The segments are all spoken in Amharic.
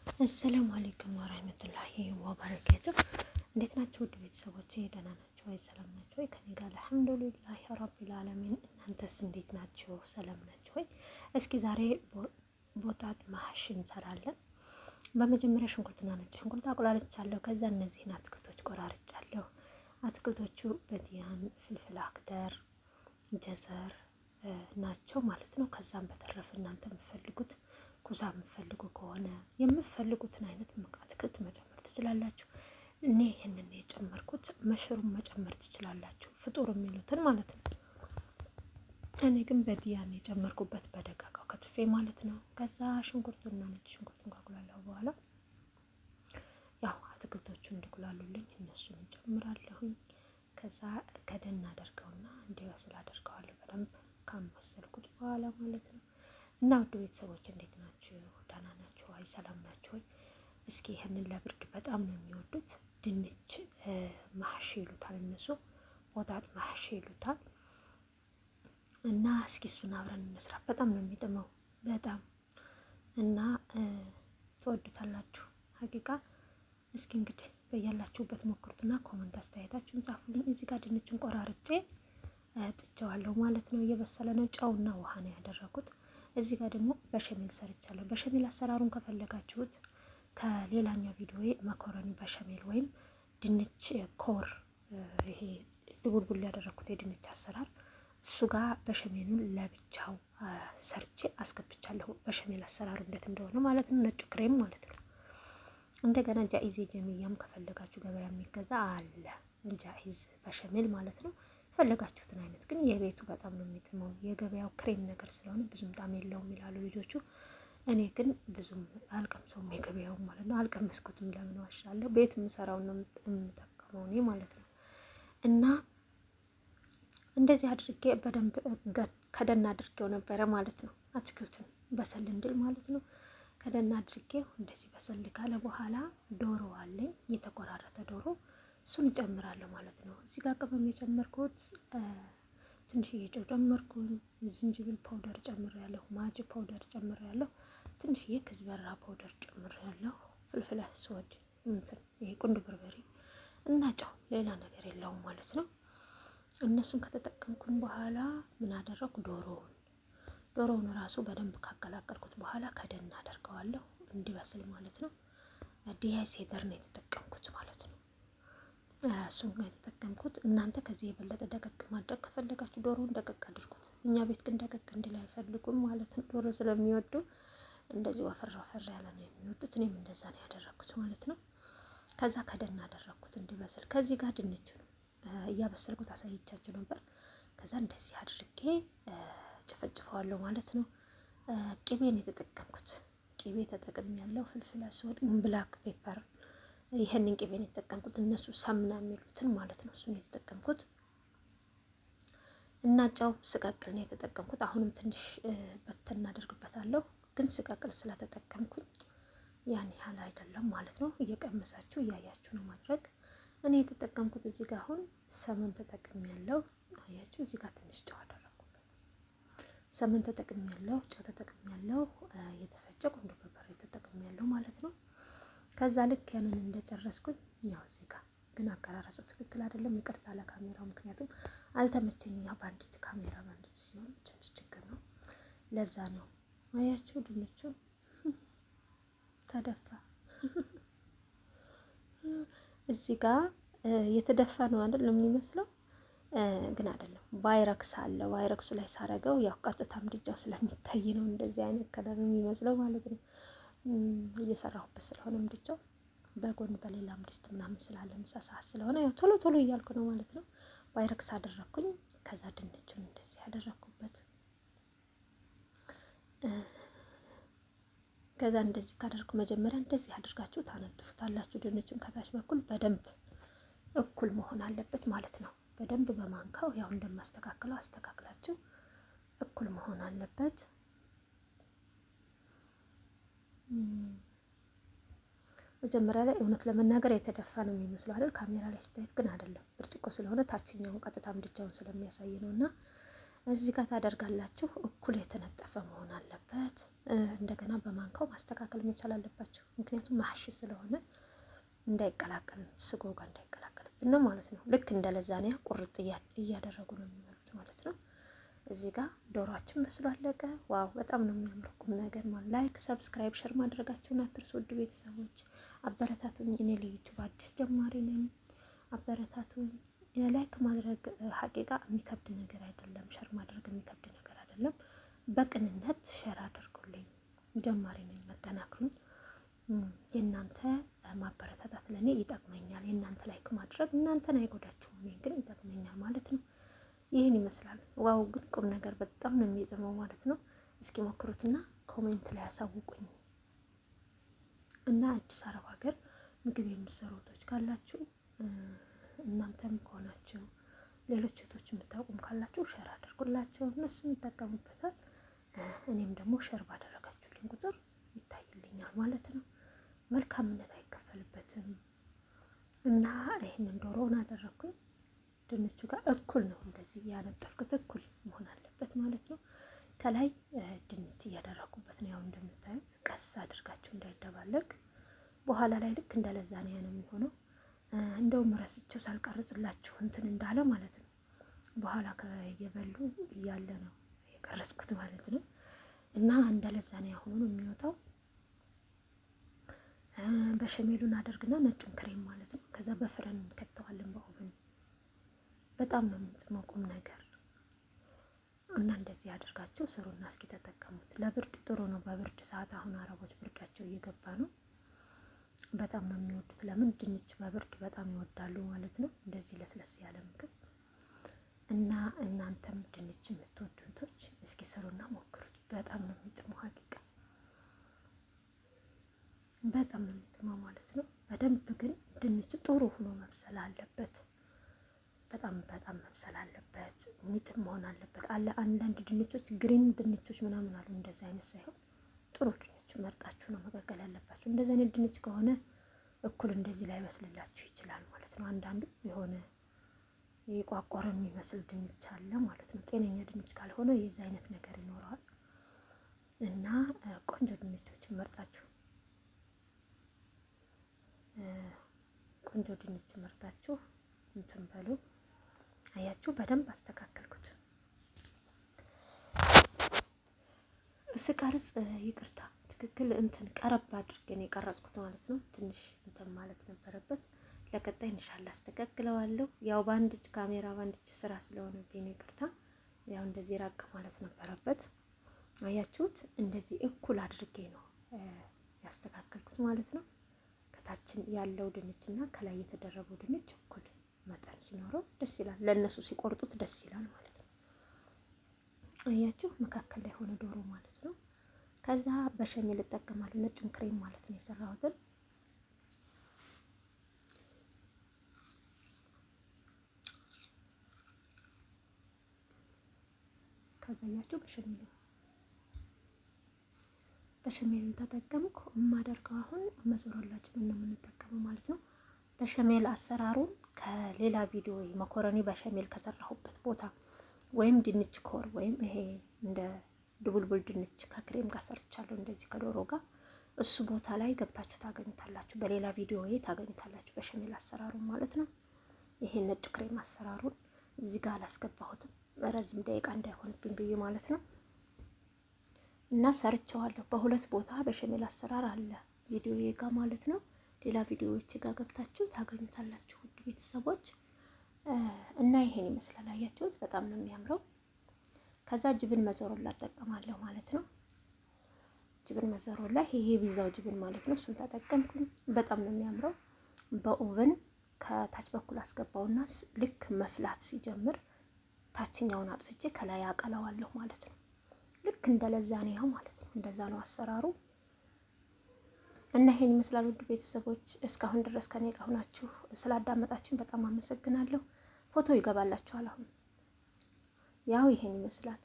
السلام عليكم ورحمة الله وبركاته። እንዴት ናቸው ውድ ቤተሰቦቼ? ደህና ናቸው ወይ? ሰላም ናቸው ወይ? ከኔ ጋር الحمد لله رب العالمين። እናንተስ እንዴት ናቸው? ሰላም ናቸው ወይ? እስኪ ዛሬ بطاط محشي እንሰራለን። በመጀመሪያ ሽንኩርትና ነጭ ሽንኩርት አቁላልቻለሁ። ከዛ እነዚህን አትክልቶች ቆራርጫለሁ። አትክልቶቹ باذنجان፣ فلفل أخضر፣ جزر ናቸው ማለት ነው። ከዛም በተረፈ እናንተ የምትፈልጉት كوسة የምትፈልጉ ከሆነ የምትፈልጉትን አይነት አትክልት መጨመር ትችላላችሁ። እኔ ይህንን የጨመርኩት mushroom መጨመር ትችላላችሁ፣ فطر የሚሉትን ማለት ነው። እኔ ግን باذنجان የጨመርኩበት በደቃቃው ከትፌ ማለት ነው። ከዛ ሽንኩርቱና ነጭ ሽንኩርቱን ካቁላላሁ በኋላ ያው አትክልቶቹ እንዲቁላሉልኝ እነሱን እጨምራለሁኝ። ከዛ ከደን አደርገውና እንዲበስል አደርገዋለሁ በደንብ ካማሰልኩት በኋላ ማለት ነው። እና ውድ ቤተሰቦች እንዴት ናችሁ? ደህና ናችሁ ወይ? ሰላም ናችሁ ወይ? እስኪ ይህንን ለብርድ በጣም ነው የሚወዱት። ድንች محشي ይሉታል እነሱ፣ بطاط محشي ይሉታል። እና እስኪ እሱን አብረን እንስራ። በጣም ነው የሚጥመው በጣም እና ትወዱታላችሁ حقيقة። እስኪ እንግዲህ በያላችሁበት ሞክሩትና comment አስተያየታችሁን ጻፉልኝ። እዚህ ጋር ድንቹን ቆራርጬ ጥቼዋለሁ ማለት ነው። እየበሰለ ነው። ጨውና ውሃ ነው ያደረኩት። እዚህ ጋር ደግሞ በሸሜል ሰርቻለሁ። በሸሜል አሰራሩን ከፈለጋችሁት ከሌላኛው ቪዲዮ መኮረኒ በሸሜል ወይም ድንች ኮር ይሄ ድቡልቡል ያደረኩት የድንች አሰራር እሱ ጋር በሸሜኑን ለብቻው ሰርቼ አስገብቻለሁ። በሸሜል አሰራሩ እንዴት እንደሆነ ማለት ነው። ነጩ ክሬም ማለት ነው። እንደገና جاهز ጀሚያም ከፈለጋችሁ ገበያ የሚገዛ አለ። جاهز በሸሜል ማለት ነው። ፈለጋችሁትን አይነት ግን የቤቱ በጣም ነው የሚጥመው። የገበያው ክሬም ነገር ስለሆነ ብዙም ጣም የለውም ይላሉ ልጆቹ። እኔ ግን ብዙም አልቀምሰውም የገበያው ማለት ነው። አልቀመስኩትም። ለምን ዋሻለሁ? ቤት የምሰራውን ነው የምጠቀመው እኔ ማለት ነው። እና እንደዚህ አድርጌ በደንብ ከደን አድርጌው ነበረ ማለት ነው። አትክልቱን በሰል እንድል ማለት ነው። ከደን አድርጌው እንደዚህ በሰል ካለ በኋላ ዶሮ አለኝ የተቆራረጠ ዶሮ እሱን እጨምራለሁ ማለት ነው። እዚህ ጋር ቅመም የጨመርኩት ትንሽዬ ጨው ጨመርኩኝ፣ ዝንጅብል powder ጨምሬያለሁ፣ ማጅ powder ጨምሬያለሁ፣ ትንሽዬ كزبرة powder ጨምሬያለሁ፣ فلفل أسود እንትን ይሄ ቁንዶ በርበሬ እና ጨው፣ ሌላ ነገር የለውም ማለት ነው። እነሱን ከተጠቀምኩኝ በኋላ ምን አደረኩ? ዶሮውን ዶሮውን ራሱ በደንብ ካቀላቀልኩት በኋላ ከደን አደርገዋለሁ እንዲበስል ማለት ነው። دياي صدر ነው የተጠቀምኩት ማለት ነው። እሱን ነው የተጠቀምኩት። እናንተ ከዚህ የበለጠ ደቀቅ ማድረግ ከፈለጋችሁ ዶሮውን ደቀቅ አድርጉት። እኛ ቤት ግን ደቀቅ እንዲል አይፈልጉም ማለት ነው። ዶሮ ስለሚወዱ እንደዚህ ወፈር ወፈር ያለ ነው የሚወዱት። እኔም እንደዛ ነው ያደረግኩት ማለት ነው። ከዛ ከደን አደረግኩት እንዲበስል። ከዚህ ጋር ድንች ነው እያበሰልኩት አሳይቻችሁ ነበር። ከዛ እንደዚህ አድርጌ ጭፈጭፈዋለሁ ማለት ነው። ቅቤን የተጠቀምኩት ቅቤ ተጠቅሜያለሁ። فلفل أسود፣ black pepper ይህንን ቅቤን የተጠቀምኩት እነሱ سمنة የሚሉትን ማለት ነው። እሱን የተጠቀምኩት እና ጨው ስቀቅል ነው የተጠቀምኩት። አሁንም ትንሽ በተን እናደርግበታለሁ፣ ግን ስቀቅል ስለተጠቀምኩኝ ያን ያህል አይደለም ማለት ነው። እየቀመሳችሁ እያያችሁ ነው ማድረግ። እኔ የተጠቀምኩት እዚህ ጋር አሁን سمن ተጠቅሜያለሁ። አያችሁ፣ እዚህ ጋር ትንሽ ጨው አደረኩበት። سمن ተጠቅሜያለሁ፣ ጨው ተጠቅሜያለሁ፣ የተፈጨ ቁንዶ በርበሬ ተጠቅሜያለሁ ማለት ነው። ከዛ ልክ ያንን እንደጨረስኩኝ ያው እዚህ ጋር ግን አቀራረጹ ትክክል አይደለም፣ ይቅርታ ለካሜራው፣ ምክንያቱም አልተመቸኝም። ያው በአንድ እጅ ካሜራ በአንድ እጅ ሲሆን ትንሽ ችግር ነው። ለዛ ነው አያችሁ፣ ድንቹ ተደፋ። እዚህ ጋር የተደፋ ነው አይደል የሚመስለው፣ ግን አይደለም። ቫይረክስ አለ። ቫይረክሱ ላይ ሳረገው ያው ቀጥታ ምድጃው ስለሚታይ ነው እንደዚህ አይነት color የሚመስለው ማለት ነው። እየሰራሁበት ስለሆነ ምድጃው በጎን በሌላም ድስት ምናምን ስላለ ምሳ ሰዓት ስለሆነ ያው ቶሎ ቶሎ እያልኩ ነው ማለት ነው። ባይረክስ አደረግኩኝ። ከዛ ድንቹን እንደዚህ ያደረግኩበት። ከዛ እንደዚህ ካደረግኩ መጀመሪያ እንደዚህ አድርጋችሁ ታነጥፉታላችሁ። ድንቹን ከታች በኩል በደንብ እኩል መሆን አለበት ማለት ነው። በደንብ በማንካው ያው እንደማስተካክለው አስተካክላችሁ እኩል መሆን አለበት። መጀመሪያ ላይ እውነት ለመናገር የተደፋ ነው የሚመስለው አይደል? ካሜራ ላይ ስታየት ግን አይደለም። ብርጭቆ ስለሆነ ታችኛውን ቀጥታ ምድጃውን ስለሚያሳይ ነው። እና እዚህ ጋር ታደርጋላችሁ። እኩል የተነጠፈ መሆን አለበት። እንደገና በማንካው ማስተካከል መቻል አለባችሁ። ምክንያቱም محشي ስለሆነ እንዳይቀላቀል ስጎ ጋር እንዳይቀላቀልብን ነው ማለት ነው። ልክ እንደ ለዛኒያ ቁርጥ እያደረጉ ነው የሚበሉት ማለት ነው። እዚህ ጋር ዶሯችን በስሎ አለቀ። Wow በጣም ነው የሚያምረው ቁም ነገር ማለት። Like፣ subscribe፣ share ማድረጋችሁን አትርሱ። ውድ ቤተሰቦች አበረታቱኝ። እኔ ለ YouTube አዲስ ጀማሪ ነኝ። አበረታቱኝ። Like ማድረግ حقيقة የሚከብድ ነገር አይደለም። Share ማድረግ የሚከብድ ነገር አይደለም። በቅንነት share አድርጉልኝ። ጀማሪ ነኝ፣ አጠናክሩኝ። የእናንተ ማበረታታት ለእኔ ይጠቅመኛል። የእናንተ like ማድረግ እናንተን አይጎዳችሁም፣ እኔን ግን ይጠቅመኛል ማለት ነው። ይህን ይመስላል። Wow ግን ቁም ነገር በጣም ነው የሚጥመው ማለት ነው። እስኪ ሞክሩትና comment ላይ ያሳውቁኝ። እና አዲስ አረብ ሀገር ምግብ የምትሰሩ እህቶች ካላችሁ እናንተም ከሆናችሁ ሌሎች እህቶች የምታውቁም ካላችሁ share አድርጉላቸው፣ እነሱም ይጠቀሙበታል። እኔም ደግሞ share ባደረጋችሁልኝ ቁጥር ይታይልኛል ማለት ነው። መልካምነት አይከፈልበትም። እና ይህንን ዶሮውን አደረግኩኝ ድንቹ ጋር እኩል ነው እንደዚህ ያነጠፍኩት እኩል መሆን አለበት ማለት ነው። ከላይ ድንች እያደረኩበት ነው። ያው እንደምታዩት ቀስ አድርጋችሁ እንዳይደባለቅ። በኋላ ላይ ልክ እንደ ለዛኒያ ነው የሚሆነው። እንደውም ረስቸው ሳልቀርጽላችሁ እንትን እንዳለ ማለት ነው። በኋላ እየበሉ እያለ ነው የቀረጽኩት ማለት ነው። እና እንደ ለዛኒያ ሆኖ ነው የሚወጣው። በሸሜሉን አደርግና ነጩን ክሬም ማለት ነው። ከዛ በ فرن እንከተዋለን በ oven። በጣም ነው የሚጥመው ቁም ነገር እና እንደዚህ አድርጋችሁ ስሩና እስኪ ተጠቀሙት። ለብርድ ጥሩ ነው። በብርድ ሰዓት አሁን አረቦች ብርዳቸው እየገባ ነው። በጣም ነው የሚወዱት። ለምን ድንች በብርድ በጣም ይወዳሉ ማለት ነው። እንደዚህ ለስለስ ያለ ምግብ እና እናንተም ድንች የምትወዱ እህቶች እስኪ ስሩና ሞክሩት። በጣም ነው የሚጥመው حقيقة በጣም ነው የሚጥመው ማለት ነው። በደንብ ግን ድንች ጥሩ ሆኖ መብሰል አለበት። በጣም በጣም መብሰል አለበት። የሚጥም መሆን አለበት። አለ አንዳንድ ድንቾች green ድንቾች ምናምን አሉ። እንደዚህ አይነት ሳይሆን ጥሩ ድንች መርጣችሁ ነው መቀቀል ያለባችሁ። እንደዚህ አይነት ድንች ከሆነ እኩል እንደዚህ ላይበስልላችሁ ይችላል ማለት ነው። አንዳንዱ የሆነ የቋቆረ የሚመስል ድንች አለ ማለት ነው። ጤነኛ ድንች ካልሆነ የዚህ አይነት ነገር ይኖረዋል። እና ቆንጆ ድንቾችን መርጣችሁ ቆንጆ ድንች መርጣችሁ እንትን በሉ። አያችሁ፣ በደንብ አስተካከልኩት። ስቀርጽ ይቅርታ፣ ትክክል እንትን ቀረብ አድርገን የቀረጽኩት ማለት ነው። ትንሽ እንትን ማለት ነበረበት። ለቀጣይ እንሻላ አስተካክለዋለሁ። ያው በአንድ እጅ ካሜራ በአንድ እጅ ስራ ስለሆነብኝ ነው፣ ይቅርታ። ያው እንደዚህ ራቅ ማለት ነበረበት። አያችሁት? እንደዚህ እኩል አድርጌ ነው ያስተካከልኩት ማለት ነው። ከታችን ያለው ድንች እና ከላይ የተደረበው ድንች እኩል መጠን ሲኖረው ደስ ይላል። ለእነሱ ሲቆርጡት ደስ ይላል ማለት ነው። አያችሁ መካከል ላይ ሆነ ዶሮ ማለት ነው። ከዛ በሸሜል እጠቀማለሁ ነጩን ክሬም ማለት ነው የሰራሁትን ከዛ አያችሁ በሸሜልን ተጠቀምኩ። የማደርገው አሁን mozzarella جبن ነው የምንጠቀመው ማለት ነው። በሸሜል አሰራሩን ከሌላ ቪዲዮ መኮረኒ በሸሜል ከሰራሁበት ቦታ ወይም ድንች ኮር ወይም ይሄ እንደ ድቡልቡል ድንች ከክሬም ጋር ሰርቻለሁ፣ እንደዚህ ከዶሮ ጋር እሱ ቦታ ላይ ገብታችሁ ታገኙታላችሁ። በሌላ ቪዲዮ ታገኙታላችሁ፣ በሸሜል አሰራሩን ማለት ነው። ይሄ ነጭ ክሬም አሰራሩን እዚህ ጋር አላስገባሁትም፣ ረዝም ደቂቃ እንዳይሆንብኝ ብዬ ማለት ነው። እና ሰርቸዋለሁ በሁለት ቦታ በሸሜል አሰራር አለ ቪዲዮ ጋ ማለት ነው። ሌላ ቪዲዮዎች ጋር ገብታችሁ ታገኙታላችሁ ውድ ቤተሰቦች። እና ይሄን ይመስላል። አያችሁት? በጣም ነው የሚያምረው። ከዛ جبن mozzarella እጠቀማለሁ ማለት ነው። جبن mozzarella ይሄ ቢዛው جبن ማለት ነው። እሱን ተጠቀምኩኝ። በጣም ነው የሚያምረው። በ oven ከታች በኩል አስገባውና ልክ መፍላት ሲጀምር ታችኛውን አጥፍቼ ከላይ አቀለዋለሁ ማለት ነው። ልክ እንደ ለዛኔያው ማለት ነው። እንደዛ ነው አሰራሩ። እና ይሄን ይመስላል ውድ ቤተሰቦች፣ እስካሁን ድረስ ከኔ ጋር ሆናችሁ ስላዳመጣችሁን በጣም አመሰግናለሁ። ፎቶ ይገባላችኋል። አሁን ያው ይሄን ይመስላል።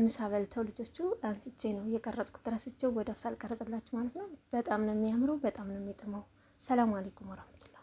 ምሳ በልተው ልጆቹ አንስቼ ነው የቀረጽኩት፣ ረስቼው ወዲያው ሳልቀረጽላችሁ ማለት ነው። በጣም ነው የሚያምረው፣ በጣም ነው የሚጥመው። ሰላም አለይኩም ወራህመቱላህ።